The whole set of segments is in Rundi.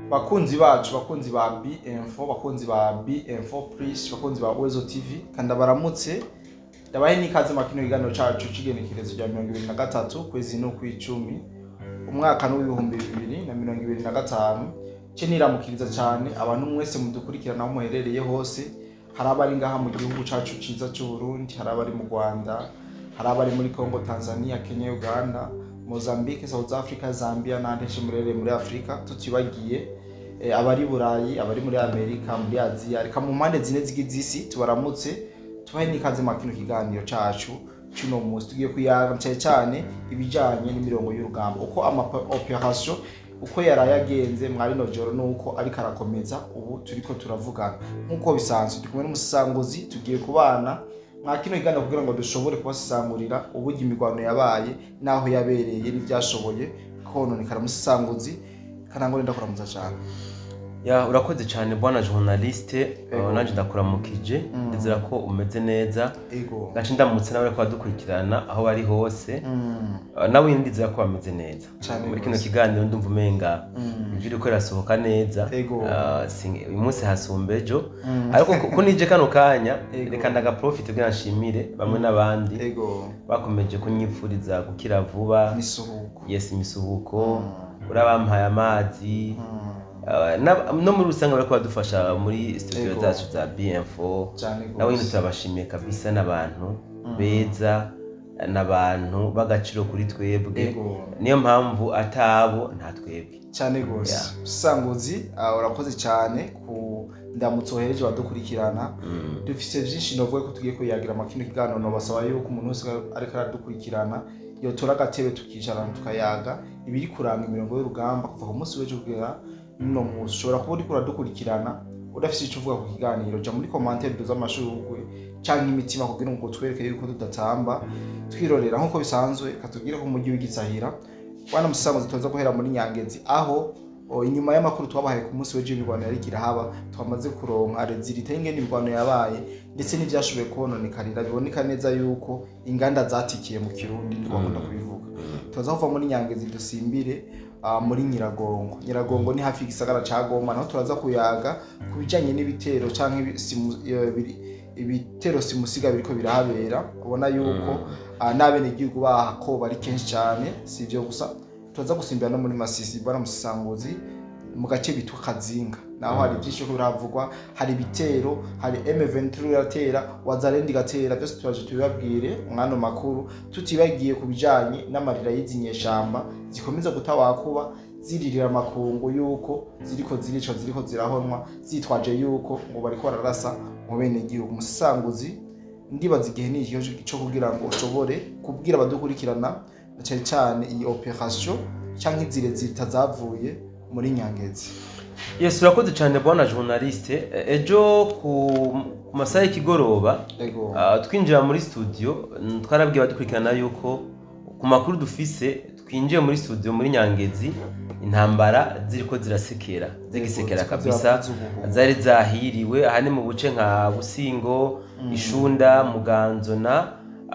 Bakunzi bacu, bakunzi ba B-Info, bakunzi ba B-Info Plus, bakunzi ba Uwezo TV, kandi baramutse, ndabahe n'ikaze mu kino kiganiro cacu c'igenekerezo rya 23 kwezi no kw'icumi, umwaka n'2025. Ce niramukiriza cyane abantu mwese mudukurikirana aho muherereye hose. Hari abari ngaha mu gihugu cacu ciza c'u Burundi, hari abari mu Rwanda, hari abari muri Congo, Tanzania, Kenya, Uganda, Mozambique, South Africa, Zambia n'ahandi henshi muherereye muri Afrika, tutibagiye abari Burayi, abari muri Amerika, muri Aziya, reka mu mpande zine zigize isi. Tubaramutse, tubahe n'ikaze mu kino kiganiro cacu c'uno munsi. Tugiye kuyaga cyane cyane ibijanye n'imirongo y'urugamba, uko ama opération uko yaraye agenze mwari no joro, nuko ariko arakomeza ubu turiko turavugana. Nk'uko bisanzwe, turi kumwe n'umusasanguzi, tugiye kubana mwa kino kiganiro kugira ngo dushobore kubasesangurira uburyo imirwano yabaye n'aho yabereye n'ivyashoboye kononekara. Musasanguzi Kanangore, ndakuramutsa cyane. Ya, urakoze cyane bwana journaliste. Ego. Nanje ndakuramukije. Ndizera ko umeze neza. Ego. Gace ndamutse nawe ko badukurikirana aho bari hose. Nawe ndizera ko bameze neza. Cane Muri kino gose. kiganiro ndumva umenga ijwi ririko rirasohoka neza. Ego. Uyu munsi hasumba ejo, ariko ko nije kano kanya, Ego. reka ndagaprofite kugira nshimire bamwe n'abandi Ego. bakomeje kunyipfuriza gukira vuba. Misuhuko. Yes, imisuhuko. Urabampaye amazi. No muri rusange bariko badufasha muri studio Ego. zacu za BM4. Cane Nabo nyine gose. turabashimiye kabisa, n'abantu beza, n'abantu b'agaciro kuri twebwe. Ego. Niyo mpamvu atabo nta twebwe. Cyane gose. Musasanguzi, urakoze cyane ku ndamutso wohereje badukurikirana. Dufise vyinshi novuga ko tugiye kuyagira mu kino kiganiro. Nobasaba yuko umuntu wese ariko aradukurikirana yotora agatebe, tukicarana, tukayaga ibiri kuranga imirongo y'urugamba kuva ku munsi w'ejo kugera n'uno munsi. Ushobora kuba uriko uradukurikirana udafise ico uvuga ku kiganiro, ja muri commentaire, duze amashurwe canke imitima kugira ngo twereke yuko tudatamba twirorera. Nk'uko bisanzwe, katubwire ko umujyi w'igisahira, bwana Musasanguzi, tuza guhera muri Nyangezi, aho inyuma y'amakuru twabahaye ku munsi w'ejo imirwano yariko irahaba, twamaze kuronka résultat y'ingene imirwano yabaye ndetse n'ivyashoboye kononekarira. Biboneka neza yuko inganda zatikiye, mu Kirundi niko bakunda kubivuga. Tuza kuva muri Nyangezi dusimbire muri Nyiragongo. Nyiragongo ni hafi y'igisagara ca Goma, naho turaza kuyaga ku bijanye n'ibitero canke ibitero simusiga biriko birahabera. Ubona yuko n'abenegihugu bahako bari kenshi cyane. Si ivyo gusa, turaza gusimbira no muri Masisi, bwana Musasanguzi, mu gace bitwa Kazinga, naho hari byinshi ko biravugwa. Hari ibitero, hari M23 iratera, Wazalendo igatera, byose turaje tubibabwire mwano makuru, tutibagiye ku bijanye n'amarira y'izi nyeshamba zikomeza gutawakuba ziririra amakungu yuko ziriko zirica, ziriko zirahonwa, zitwaje yuko ngo bariko bararasa mu bene gihugu. Musasanguzi, ndibaza igihe ni iki cyo kugira ngo ushobore kubwira abadukurikirana na cyane cyane iyi opération canke izire zitazavuye muri Nyangezi. Yes, urakoze cyane bwana journaliste. Ejo ku masaha y'ikigoroba, twinjira muri studio, twarabwiye abadukurikirana yuko ku makuru dufise twinjiye muri studio muri Nyangezi intambara ziriko zirasekera, zigisekera Ziriko kabisa. ziravuza ubuhuha. Zari zahiriwe aha ni mu buce nka Busingo, Ishunda, Muganzo na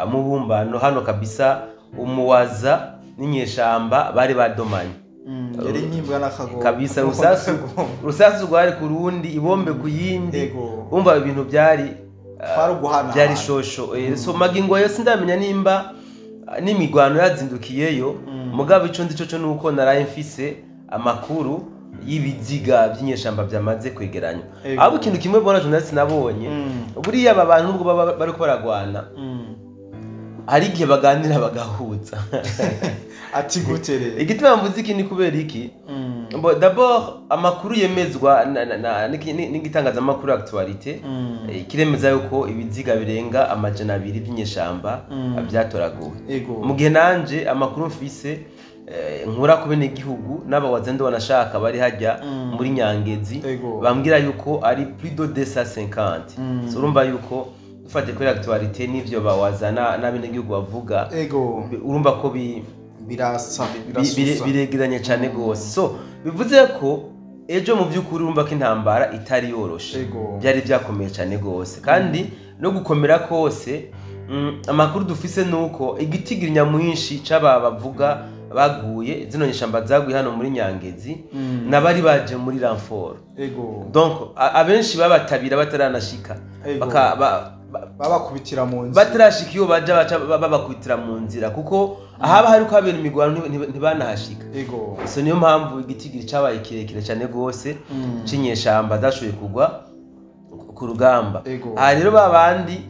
Mubumbano. Hano kabisa umuwaza n'inyeshamba bari badomanye. Yari nyimbwa n'akagogo. Kabisa, urusasu rwari ku rundi, ibombe ku yindi. Umva, ibintu byari Twari uguhana. byari shosho. So magingo yo sindamenya nimba n'imigwano yazindukiyeyo. Mugabo ico nzi coco nuko naraye mfise amakuru y'ibiziga by'inyeshamba byamaze kwegeranywa. Ahubwo ikintu kimwe, bwana journaliste, nabonye, buriya aba bantu nubwo baba bariko baragwana, hari igihe baganira bagahuza. Ati gute rero? Igituma mvuze iki ni kubera iki? Bon, d'abord amakuru yemezwa n'igitangazamakuru Actualité, kiremeza yuko ibiziga birenga 200 by'inyeshamba byatoraguwe, mu gihe nanje amakuru mfise, nkura ku benegihugu n'abawazendo banashaka bari hajya muri Nyangezi, bambwira yuko ari plus de 250. So urumva yuko dufatiye kuri Actualité n'ivyo bawazana n'abenegihugu bavuga, urumva ko Birasa, birasusa. Biregeranye cyane gose. So bivuze ko ejo mu by'ukuri urumva ko intambara itari yoroshe. Byari byakomeye cyane gose, kandi no gukomera kose, amakuru dufise nuko igitigiri nyamwinshi c'aba bavuga Baguye zino nyeshamba zaguye hano muri Nyangezi n'abari baje muri renfort. Donc abenshi babatabira bataranashika, babakubitira mu nzira, batarashika iyo baja baca babakubitira mu nzira, kuko ahaba hari ko habera imigwano ntibanahashika. So niyo mpamvu igitigiri cabaye kirekire cyane gose c'inyeshamba zashoboye kugwa ku rugamba. Aha rero babandi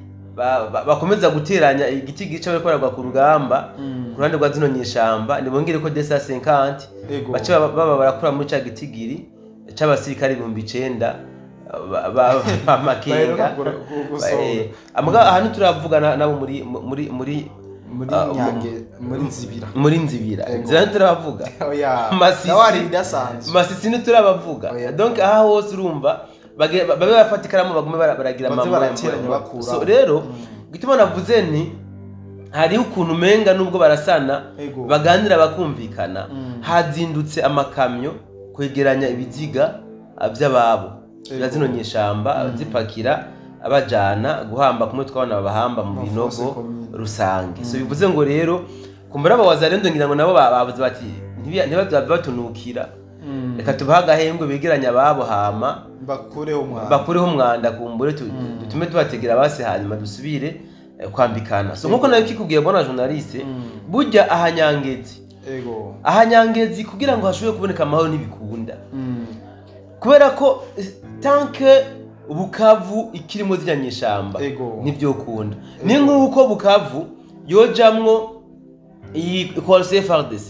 bakomeza guteranya igitigiri c'abariko baragwa ku rugamba ku ruhande rwa zino nyeshamba, nibongere ko 250 bace baba barakura muri ca gitigiri c'abasirikare 9000 b'amakenga. Ahantu turavuga nabo muri muri muri muri Nyange, muri Nzibira, muri Nzibira nzira turabavuga. Masisi, Masisi ntiturabavuga. Donc aha hose urumva babe bafata ikaramu bagume baragira amamwe. So rero gituma navuze nti hari ukuntu umenga nubwo barasana baganira bakumvikana, hazindutse amakamyo kwegeranya ibiziga by'ababo bya zino nyeshamba zipakira abajana guhamba kumwe twabana babahamba mu binogo rusange. So bivuze ngo rero kumbura abawazarendo ngira ngo nabo bavuze bati ntibazaba batunukira, reka tubahe agahembwe begeranya ababo hama bakureho umwanda kumbure dutume tubategera base hanyuma dusubire kwambikana. So nkuko nayo kikubwiye bona journaliste, burya ahanyangezi ahanyangezi kugira ngo hashobore kuboneka amahoro n'ibikunda, kubera ko tanke Bukavu ikirimo zirya nyeshamba ntibyokunda. Ni nkuko Bukavu yojamwo iyi coalition FARDC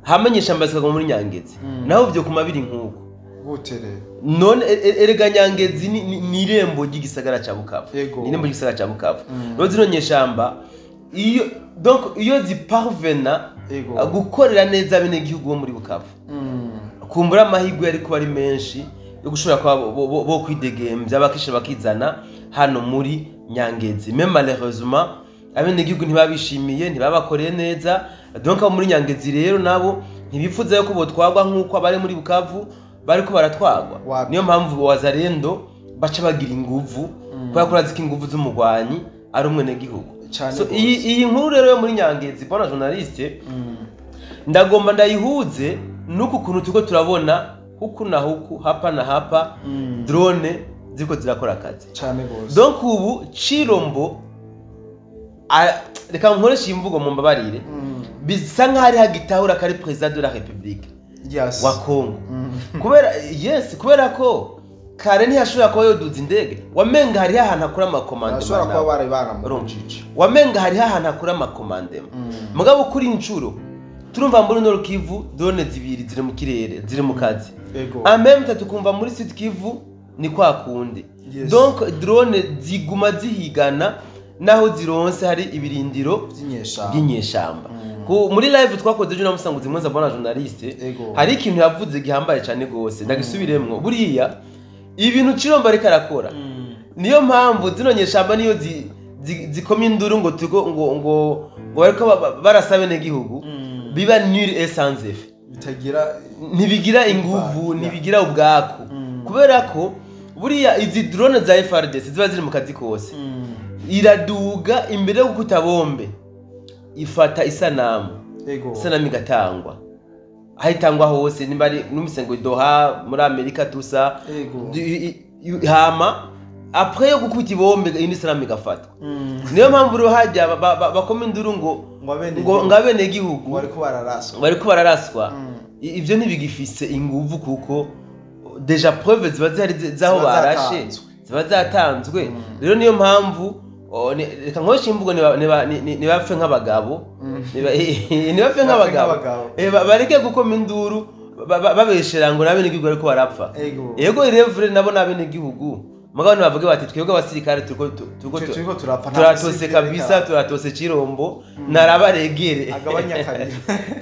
hamwe nyeshamba zikagwa muri Nyangezi, naho byo kuma biri nkuko gutere. None erega Nyangezi ni irembo ry'igisagara ca Bukavu, ni irembo ry'igisagara ca Bukavu. Rero zino nyeshamba iyo donc iyo ziparvena gukorera neza bene gihugu bo muri Bukavu, kumbura amahirwe yari kuba ari menshi yo gushobora kwa bo kwidegembya bakisha bakizana hano muri Nyangezi. Même malheureusement abene gihugu ntibabishimiye, ntibabakoreye neza. Donc abo muri Nyangezi rero nabo ntibifuza yuko botwagwa nkuko abari muri Bukavu bariko baratwagwa. Niyo mpamvu wazarendo baca bagira inguvu, kubera ko uraziko inguvu z'umugwanyi ari umwene gihugu. So iyi nkuru rero yo muri Nyangezi bona journaliste, ndagomba ndayihuze nuko kuntu tuko turabona huku na huku, hapa na hapa, drone ziko zirakora akazi cyane gose. Donc ubu Chirombo, reka nkoreshe imvugo mu mbabarire, bisa nkaho ari hagitahura kari president de la République wa Congo. Kubera yes, kubera ko kare ntiyashobora kuba yoduza indege, wamenga hari ahantu akura amakomandema, ashobora kuba bari baramujije, wamenga hari ahantu akura amakomandema. Mugabo kuri incuro turumva muri Nord Kivu drone zibiri ziri mu kirere ziri mu kazi, en même temps tukumva muri Sud Kivu ni kwa kundi. Donc drone ziguma zihigana naho zironse hari ibirindiro by'inyeshamba. Muri live twakoze ejo namusanguze mwenza bona journaliste, hari ikintu yavuze gihambaye cyane gose, ndagisubiremwo. Buriya ibintu Chirombo ariko arakora, niyo mpamvu zino nyeshamba niyo zikomye induru ngo tugo ngo ngo bariko barasabe n'igihugu, biba nul et sans effet, bitagira ntibigira inguvu, ntibigira ubwaku. Kubera ko buriya izi drone za FARDC ziba ziri mu kazi kose, iraduga imbere yo gukuta bombe ifata isanamu, isanamu igatangwa aho itangwa hose, nimba ari numvise ngo Doha muri Amerika tusa hama après yo gukubita ibombe indi sanamu igafatwa. Niyo mpamvu rero hajya bakoma induru ngo ngabene gihugu bariko bararaswa. Ivyo ntibigifise inguvu kuko deja preuve ziba zihari zaho barashe, ziba zatanzwe. Rero niyo mpamvu reka nkoreshe imvugo nibapfe nk'abagabo, nibapfe nk'abagabo, bareke gukoma induru babeshera ngo nabene gihugu ariko barapfa. Yego irevure nabo nabene gihugu, mugabo nibavuge bati twebwe abasirikare turiko turapfa, turatose kabisa, turatose Chirombo narabaregere agabanya kabiri.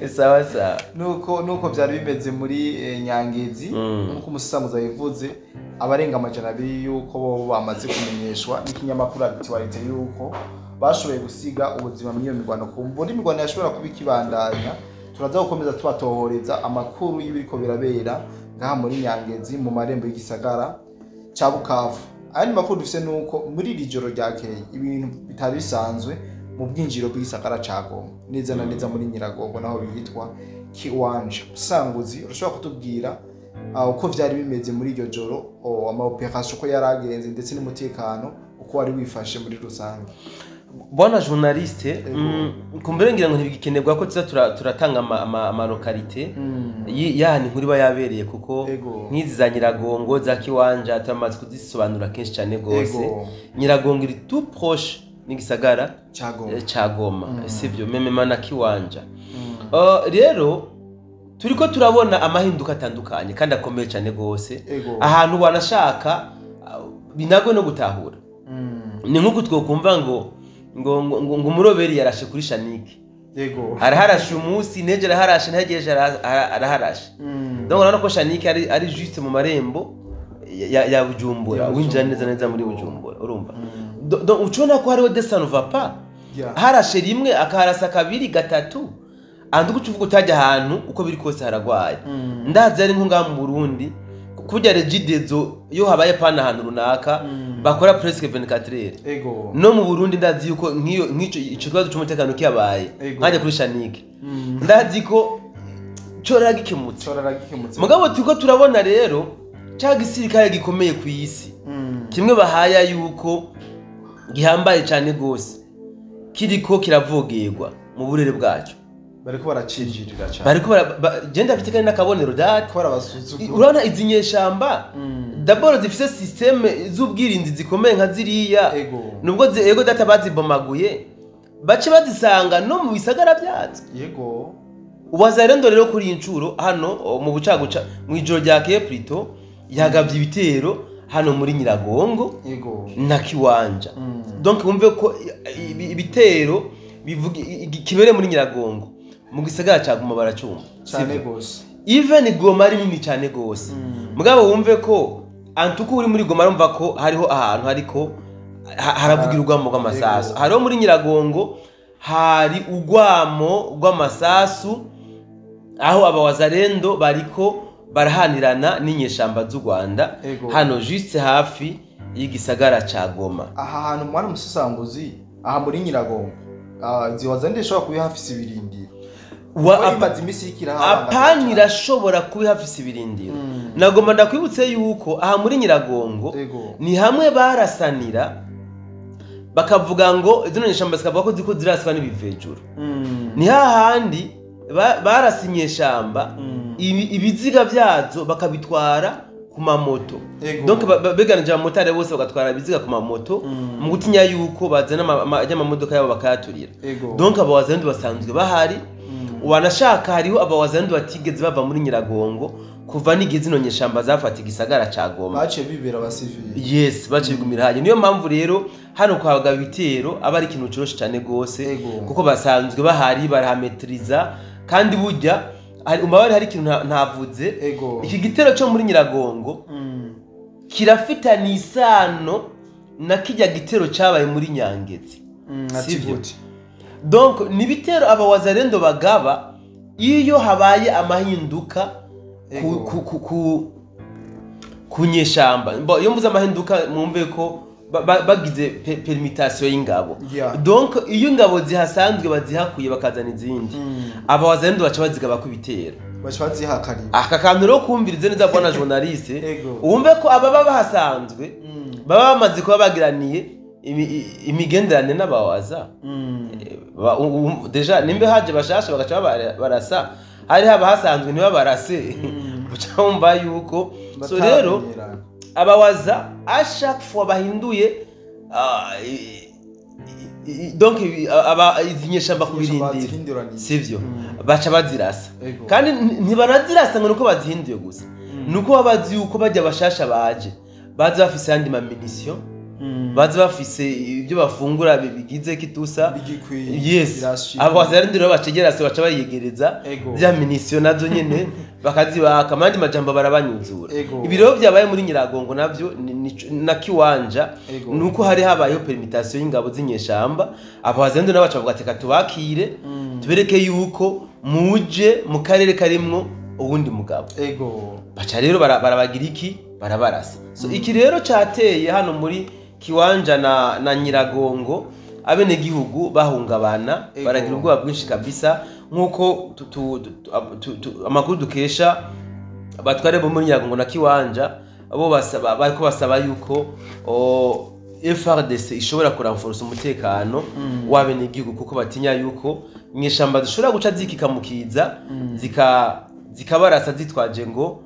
Sawa sawa. Nuko byari bimeze muri Nyangezi, nkuko umusamuza yivuze abarenga 200 yuko bo bamaze kumenyeshwa n'ikinyamakuru Actualité yuko bashoboye gusiga ubuzima muri iyo mirwano. Kumbura imirwano yashobora kuba ikibandanya, turaza gukomeza tubatohoreza amakuru y'ibiriko birabera ngaha muri Nyangezi mu marembo y'igisagara ca Bukavu. Ayandi makuru dufise nuko muri iri joro ryakeye ibintu bitari bisanzwe mu bwinjiro bw'igisagara ca Goma, neza na neza muri Nyiragongo naho bitwa Kiwanja. Musesanguzi, urashobora kutubwira uko vyari bimeze muri iryo joro, ama opération uko yaragenze ndetse n'umutekano uko wari wifashe muri rusange? Bwana journaliste, Ego. Kumbere ngira ngo ntibigikenerwa ko tuza turatanga ama localité y'ahantu inkuru iba yabereye, kuko nk'izi za Nyiragongo, za Kiwanja, turamaze kuzisobanura kenshi cyane gose. Nyiragongo iri tout proche n'igisagara ca Goma. Ca Goma, sivyo? Même na Kiwanja. Rero turiko turabona amahinduka atandukanye kandi akomeye cyane gose, ahantu wanashaka binagwe no gutahura. Ni nk'uko twokumva ngo umuroberi yarashe kuri Shanike. Araharashe umunsi nejo, araharashe ntegereje, araharashe. Donc urabona ko Shanike ari juste mu marembo ya Bujumbura, Ya winjira Bujumbura. neza neza muri Bujumbura, urumva? Donc ucubona ko hariho des ça ne va pas. Harashe rimwe, akaharasa kabiri, gatatu, andi uca uvuga utajya ahantu uko biri kose haragwaye. Ndazi ari nko ngaha mu Burundi, kurya Regideso iyo habaye panne ahantu runaka bakora presque 24 heures. No mu Burundi ndazi yuko nk'iyo nk'ico ico kibazo c'umutekano kiyabaye nkajya kuri Shanike, ndazi ko cyorera gikemutse. Corara gikemutse. Mugabo turiko turabona rero ca gisirikare gikomeye ku isi, kimwe bahaya yuko gihambaye cyane gose, kiriko kiravogerwa mu burere bwacu. Bariko baracinjirira cyane. Bariko genda bafite kandi n'akabonero data. Bariko barabasuzugura. Urabona izi nyeshamba d'abord zifise système z'ubwirinzi zikomeye nka ziriya, nubwo ego data bazibomaguye, bace bazisanga no mu bisagara byazo. Wazalendo rero kuri iyi ncuro hano mu bucaguca mu ijoro ryakeye plutôt yagabye ibitero hano muri Nyiragongo na Kiwanja. Donc wumve ko ibitero bivuga kibereye muri Nyiragongo, mu gisagara ca Goma baracumva. Cyane Sivyo? gose. Even Goma ari nini cyane gose, mugabo wumve ko antuko uri muri Goma arumva ko hariho ahantu hariko haravugira urwamo rw'amasasu. Hariho muri Nyiragongo hari urwamo rw'amasasu, aho abawazalendo bariko barahanirana n'inyeshamba z'u Rwanda, hano juste hafi y'igisagara ca Goma. Aha hantu, mwana musesanguzi, aha muri Nyiragongo, ziwaza ndishobora kuba hafise ibirindiro? Kuko imaze iminsi iriko irahabangamiye Apana, cane. irashobora kuba ihafise ibirindiro. Nagomba ndakwibutse yuko aha muri Nyiragongo ni hamwe barasanira bakavuga ngo zino nyeshamba zikavuga ko ziko ziraswa n'ibivejuru. Ni hahandi barasa inyeshamba, ibiziga vyazo bakabitwara ku mamoto. Donc beganije abamotari bose bagatwara ibiziga ku mamoto mu gutinya yuko bazana amamodoka yabo bakayaturira. Donc abawazalendo basanzwe bahari. Wanashaka hariho abawazalendo batigeze bava muri Nyiragongo kuva n'igihe zino nyeshamba zafata igisagara ca Goma. Baciye bibera abasivili. Yes, baciye bigumira hajya. Niyo mpamvu rero hano kwagaba ibitero aba ari ikintu coroshe cane gose, kuko basanzwe bahari, barahametriza. Kandi burya hari umubare, hari ikintu ntavuze. Iki gitero cyo muri Nyiragongo kirafitanye isano na kijya gitero cyabaye muri Nyangezi. Ati Sivyo? gute? Donc ni ibitero abawazalendo bagaba iyo habaye amahinduka ku, ku nyeshamba. Iyo mvuze amahinduka mwumve ko bagize permutation y'ingabo. Donc iyo ingabo zihasanzwe bazihakuye bakazana izindi, abawazalendo baca bazigaba ko ibitero. Baca bazihakarira. Aka kantu rero kumvirize neza, bwana journaliste, wumve ko ababa bahasanzwe baba bamaze kuba bagiraniye imigenderanire n'abawaza. Déjà nimba haje bashasha bagaca barasa, hari haba hasanzwe ntibabarase, uca wumva yuko so rero Bataramenyerana. abawaza à chaque fois bahinduye donc izi nyeshamba kubirindira, Bazihinduraniye. sivyo? Baca bazirasa. Kandi ntibanazirasa ngo nuko bazihinduye gusa, nuko baba bazi yuko bajya bashasha baje baza bafise ayandi ma munitions, baza bafise ibyo bafungura bigize kitusa. Bigikwiye. Yes. Birashika. Abo bazarindi rero bacegera se baca bayegereza bya munitions nazo nyene bakazibaka, amandi majambo barabanyuzura. Ibi rero byabaye muri Nyiragongo navyo na Kiwanja, nuko hari habayeho permutation y'ingabo z'inyeshamba, abo bazarindi nabo baca bavuga ati: "Reka tubakire, tubereke yuko muje mu karere karimwo uwundi mugabo." Baca rero barabagira iki, barabarasa. So iki rero cateye hano muri Kiwanja na Nyiragongo. abenegihugu bahungabana, Ego. baragira ubwoba bwinshi kabisa, nk'uko amakuru dukesha abatware bo muri Nyiragongo na Kiwanja, bo basaba, bariko basaba yuko FARDC ishobora kuramforosa umutekano w'abenegihugu, kuko batinya yuko inyeshamba zishobora guca zikikamukiza, zikabarasa zitwaje ngo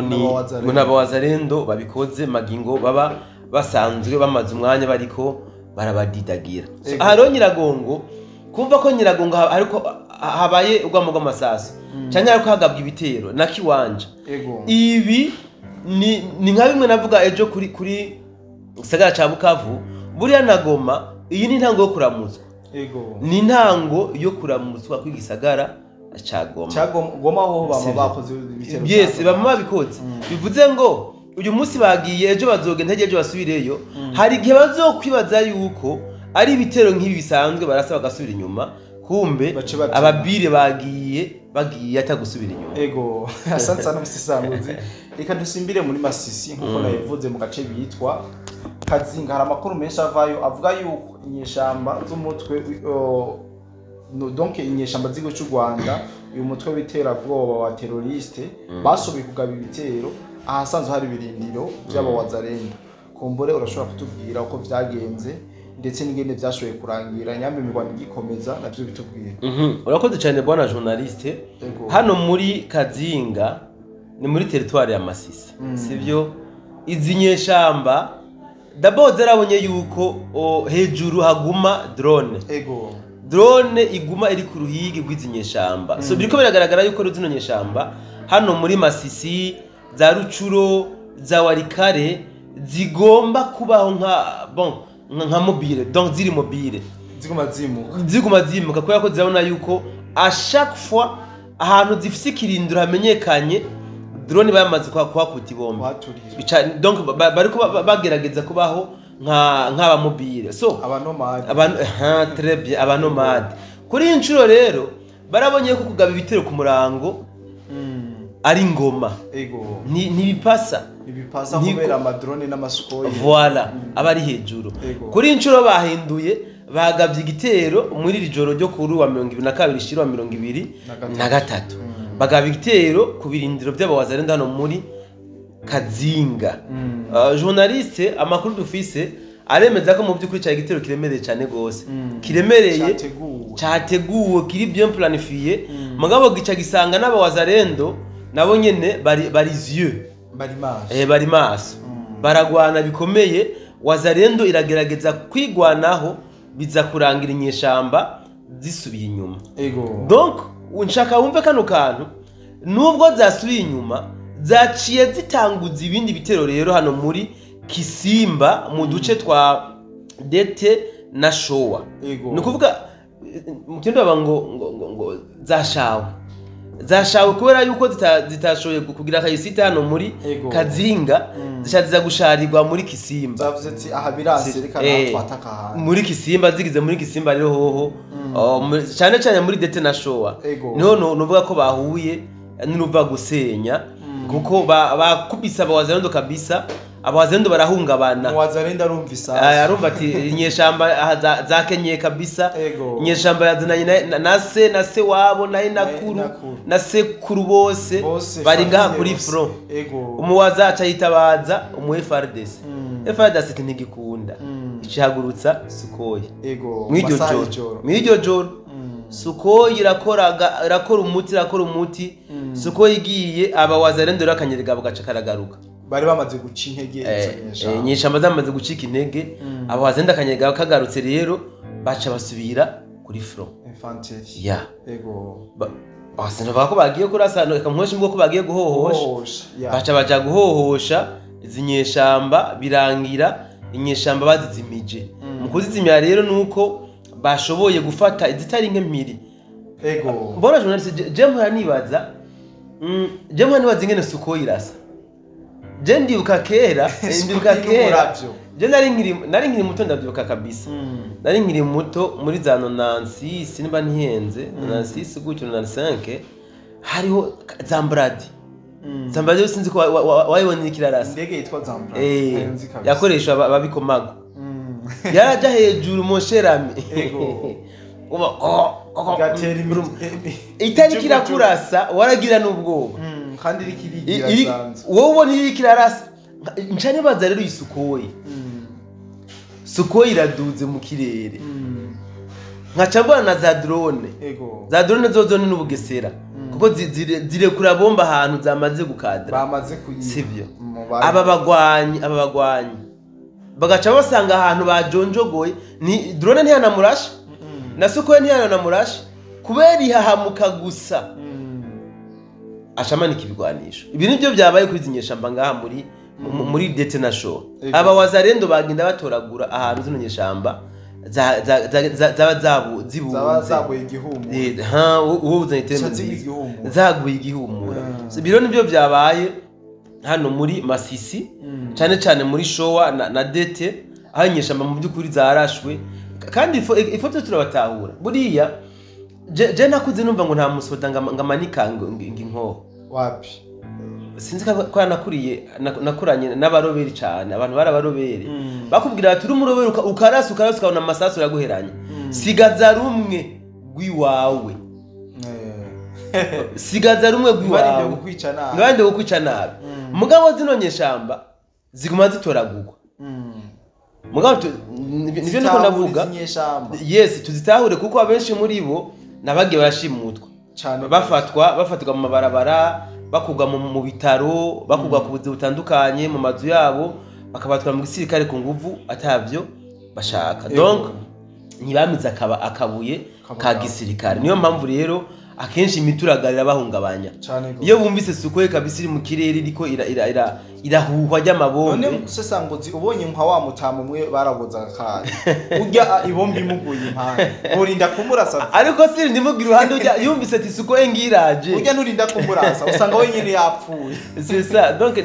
ni N'abawazalendo. ngo n'abawazalendo babikoze, magingo baba basanzwe bamaze umwanya bariko barabadidagira. So, Ego. aha rero Nyiragongo, kumva ko Nyiragongo ariko habaye urwamo rw'amasasu canke hariko hagabwa ibitero na Kiwanja, Ego. ibi ni nka bimwe navuga ejo kuri gisagara ca Bukavu, buriya na Goma. Iyi ni intango yo kuramutswa, Ego. ni intango yo kuramutswa kw'igisagara ca Goma. Cyagoma ho bama Sivyo. bakoze ibitero. Yes, bama babikoze. Bivuze ngo uyu munsi bagiye, ejo bazogenda, ejo basubireyo. Hari igihe bazokwibaza yuko ari ibitero nk'ibi bisanzwe, barasa bagasubira inyuma, kumbe Bace batina. ababire bagiye atagusubira inyuma. Ego, asante sana musisanguzi. Reka dusimbire muri Masisi, nkuko nabivuze, mu gace bitwa Kazinga. Hari amakuru menshi avayo avuga yuko inyeshamba z'umutwe no, donc inyeshamba z'igihugu cy'u Rwanda, uyu mutwe w'iterabwoba wa terroriste, bashoboye kugaba ibitero ahasanzwe hari ibirindiro by'abawazalendo. Kumbure urashobora kutubwira uko vyagenze ndetse n'ingene vyashoboye kurangira, nyambe imirwano igikomeza, navyo bitubwira. Urakoze cyane, bwana journaliste. Ego. Hano muri Kazinga ni muri territoire ya Masisi, sivyo? Izi nyeshamba d'abord zarabonye yuko hejuru haguma drone. Ego. Drone iguma iri ku ruhigi rw'izi nyeshamba. So biriko biragaragara yuko rero zino nyeshamba hano muri Masisi, za Rucuro, za Warikare, zigomba kubaho nka bon nka mobile, donc ziri mobile, Ziguma zimuka. ziguma zimuka, kubera ko zirabona yuko à chaque fois ahantu zifise ikirindiro hamenyekanye, drone bamaze kuhakuta ibombe. Waturira. Donc bariko bagerageza kubaho nk'abamobile, so Abanomade. Abantu, aha, très bien, abanomade. Kuri iyi nshuro rero barabonye ko kugaba ibitero ku murango ari ngoma. Ego. Ntibipasa. Ibipasa kubera amadrone n'amasukoyi. Voilà, aba ari hejuru. Ego. Kuri iyi nshuro bahinduye, bagabye igitero muri iri joro ryo kuri wa 22 shira wa mirongo ibiri Na gatatu. na gatatu, bagaba igitero ku birindiro by'abawazalendo hano muri Kazinga. Journaliste, amakuru dufise aremeza ko mu by'ukuri cyari igitero kiremereye cyane gose, kiremereye, Cyateguwe. cyateguwe, kiri bien planifié, mugabo gica gisanga n'abawazalendo nabo nyene bari yeux Bari maso. Bari maso, baragwana bikomeye. Wazalendo iragerageza kwigwanaho, biza kurangira inyeshamba zisubiye inyuma. Ego. Donc nshaka wumve kano kantu: nubwo zasubiye inyuma, zaciye zitanguza ibindi bitero rero hano muri Kisimba, mu duce twa Dete na Showa. Ego. Ni ukuvuga mu kindi baba ngo zashawe kubera yuko zitashoboye kugira akayisite hano muri Ego. Kazinga, zica ziza gusharirwa muri Kisimba. Zavuze ati aha biranse, reka natwataka ahantu. Muri Kisimba, zigize muri Kisimba rero hoho, cyane cyane muri Dete na Showa, Ego. niho nuvuga ko bahuye n'uruva gusenya, kuko bakubise abawazalendo kabisa, abawazalendo barahungabana. Muwazalendo arumva isasu. Arumva ati inyeshamba aha zakenyeye kabisa. Ego. Inyeshamba yazananye na se wabo na inakuru Inakuru. na sekuru, bose Bose bari ngaha famille kuri bose. front. Ego. Umuwaza aca yitabaza umu FARDC. FARDC ati ntigikunda, icihagurutsa Sukhoi. Ego. Mw'iryo Masaha joro, y'ijoro. mw'iryo joro, Sukhoi irakora umuti, irakora umuti. Sukhoi igiye, aba wazalendo rero akanyerega bagaca karagaruka. Bari bamaze guca intege izo nyeshamba. Inyeshamba zamaze gucika intege, aba wazalendo akanyerega kagarutse rero, baca basubira kuri front. Infanterie. Ya. Ego. Basa bavuga ko bagiye kurasa, reka nkoreshe imvugo ko bagiye guhohosha. Guhohosha. Ya. Baca baja guhohosha izi nyeshamba, birangira inyeshamba bazizimije. Mu kuzizimya rero nuko bashoboye gufata izitari nk'empiri. Ego. Mbona journaliste, je mpora nibaza, je mpora nibaza ingene Sukhoi irasa. Je ndibuka kera, ndibuka Sukhoi kera n'umuravyo. je nari nkiri muto, ndavyibuka kabisa, nari nkiri muto muri za 96, nimba ntihenze, 96 gutyo, 95, hariho Zambradi. Zambradi sinzi ko wayibonye ikirarasa. Indege yitwa Zambra. Yakoreshwa ababikomago. Yaraja hejuru mon cher ami. Ego. Uba Gatera itariki irakurasa waragira n'ubwoba. Kandi iriko irigira sanzwe. Wowe ubona iriko irarasa. Nca nibaza rero isukoye. Sukoye iraduze mu kirere. Nkaca mbona na za drone. Ego. Za drone zozo ni n'ubugesera. Kuko zirekura bomba ahantu zamaze gukadra. Bamaze kuyiba. Sivyo. Aba bagwanyi bagaca basanga ahantu bajonjogoye ni drone ntiyanamurasha. Na Sukoye ntiyanamurasha kubera ihahamuka gusa. Ashamanika ibigwanisho. Ibi nibyo byabaye kuri izi nyeshamba ngaha muri Detenation. Aba wazarendo bagenda batoragura ahantu zino nyeshamba zaba zibunze. Zaguye igihumura. Ha uwo uzanye tembe zaguye igihumura. Biro nibyo byabaye hano muri Masisi, cyane cyane muri Showa na Dete, aho inyeshamba mu by'ukuri zarashwe. Kandi ifoto turabatahura. Buriya je nakuze numva ngo nta musoda ngamanika ngo inkoho. Wapi? Sinzi ko nakuriye nakuranye n'abaroberi cyane, abantu barabaroberi. Bakubwira ati uri umuroberi ukarasa ukabona amasasu yaguheranye. Sigaza rumwe rw'iwawe. Sigaza rumwe rw'iwawe. Ntibarinde kukwica nabi. Mugabo zino nyeshamba ziguma zitoragurwa. Mugabo nivyo niko ndavuga. Yes, tuzitahure kuko abenshi muri bo nabagiye barashimutwa. Bafatwa mu mabarabara, bakugwa mu bitaro, bakugwa ku buzi butandukanye mu mazu yabo, bakabatwara mu gisirikare ku nguvu atavyo bashaka. Donc ntibamize akabuye ka gisirikare. Niyo mpamvu rero akenshi imituragarira bahungabanya. Iyo bumvise Sukoye kabisa iri mu kirere iriko irahuhwa ry'amabombe. None musesangozi ubonye nka wa mutamu umwe baraboza akanya. Urya ibombe imuguye impande. Urinda kumurasa. Ariko siri ndimugira uruhande urya yumvise ati Sukoye ngiraje. Urya nurinda kumurasa usanga wenyine yapfuye. C'est ça. Donc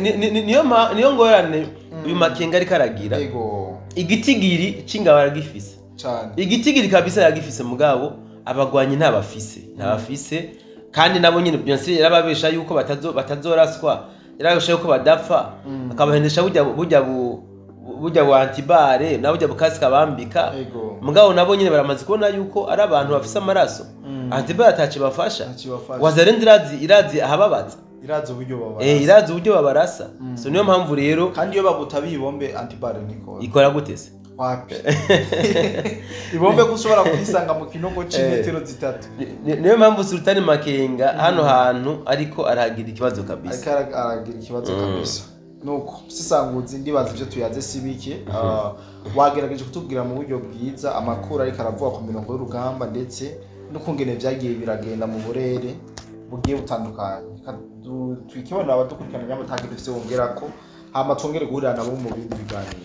niyo ngorane uyu Makenga ariko aragira. Yego. Igitigiri c'ingabo aragifise. Cyane. Igitigiri kabisa aragifise mugabo abagwanyi ntabafise kandi nabo nyine bien sûr yarababesha yuko batazoraswa, yarababesha yuko badapfa, akabahendesha burya bu antibare na burya bukasika bambika. Mugabo nabo nyine baramaze kubona yuko ari abantu bafise amaraso. Antibare ataci bafasha. Wazarende irazi ahababaza. Irazi uburyo babarasa. Irazi uburyo babarasa. So niyo mpamvu rero kandi iyo bagutabiye ibombe antibare niko. Ikora gute se? Wapi? Ibombe gushobora kwisanga mu kinogo c'imetero zitatu. Niyo mpamvu Sultani Makenga hano hantu ariko aragira ikibazo kabisa. Ariko aragira ikibazo kabisa. Nuko sisanguzi ndibaza ivyo tuyaze sibike, wagerageje kutubwira mu buryo bwiza amakuru ariko aravuga ku mirongo y'urugamba ndetse n'ukungene vyagiye biragenda mu burere bugiye butandukanye. Twikibona abadukurikirana nyamutagire dufise wongerako hama twongere guhurira nabo mu bindi biganiro.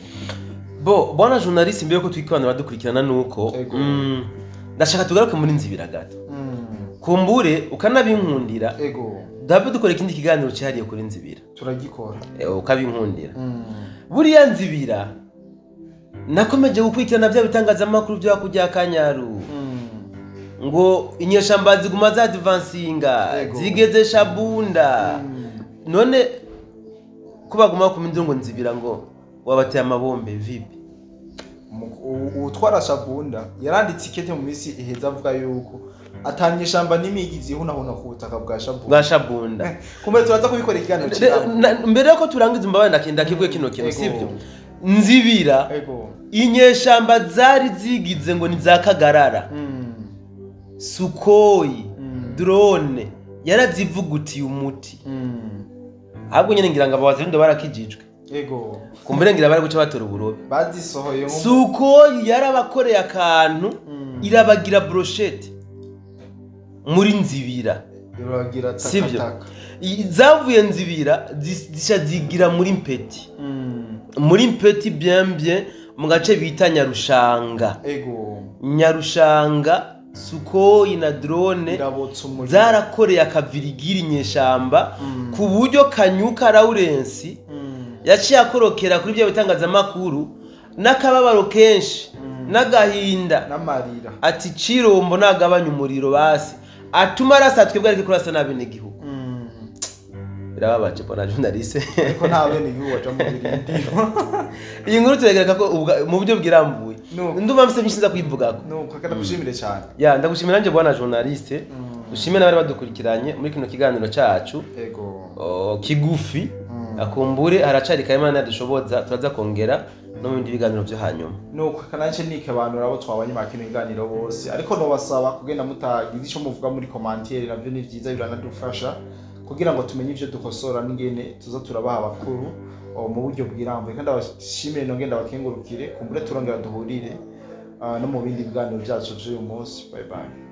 Bo bwana journaliste mbere ko twikibana badukurikirana nuko ndashaka tugaruke muri Nzibira gato. Kumbure ukanabinkundira. Ego. Dabe dukora ikindi kiganiro cyahariye kuri Nzibira. Turagikora. Ukabinkundira. Buriya Nzibira nakomeje gukurikirana bya bitangazamakuru byo kujya Kanyaru. Ngo inyeshamba ziguma za advancinga zigeze Shabunda. None kubaguma ku mindungo Nzibira ngo wabateye amabombe vipi? Utwara Shabunda yaranditse ikete mu minsi iheza avuga yuko atanyeshamba n'imigizi ihunahuna ku butaka bwa Shabunda. Bwa Shabunda. Kumbe turaza kubikora ikiganiro mbere yuko turangiza umbabaye ndakenda kibwe kino kintu sivyo? Nzibira inyeshamba zari zigize ngo ni za Kagarara. Sukoyi, drone yarazivugutiye umuti. Ahubwo nyene ngira ngo abawazindo barakijijwe. Ego. Kumbere ngira bari guca batora uburobe. Bazisohoye. Sukoyi yarabakoreye akantu irabagira brochette muri Nzibira. Irabagira takataka. Zavuye Nzibira zisha zigira muri Mpeti. Muri Mpeti bien bien mu gace bita Nyarushanga. Ego. Nyarushanga Sukoyi na drone zarakoreye akavirigiri inyeshamba ku buryo Kanyuka Lawrence yaciye akorokera kuri bya bitangazamakuru n'akababaro kenshi n'agahinda n'amarira ati Cirombo nagabanya umuriro basi atuma arasa twebwe ariko kurasa n'abenegihugu. Birababaje, bwana journaliste. Ariko nta bene igihugu baja mu birindiro. Iyi nkuru turayigaragara ko mu buryo bwirambuye. Nuko. Ndumva mfise byinshi nza kuyivugako. Nuko akanagushimire cyane. Ya, ndagushimira nanjye, bwana journaliste. Dushime n'abari badukurikiranye muri kino kiganiro cacu. Ego. Oh, kigufi. Akumbure haracari kare, Imana yadushoboza turaza kongera no mu bindi biganiro vyo hanyuma. Nuko akananje nikebanura abo twabanye mu kino kiganiro bose, ariko nobasaba kugenda mutagize ico muvuga muri commentaire. Navyo ni vyiza, biranadufasha kugira ngo tumenye ivyo dukosora n'ingene tuza turabaha abakuru mu buryo bwirambuye. Kandi abashimire, nongenda bakengurukire. Kumbure turongera duhurire no mu bindi biganiro vyacu vy'uyu munsi. Bye bye.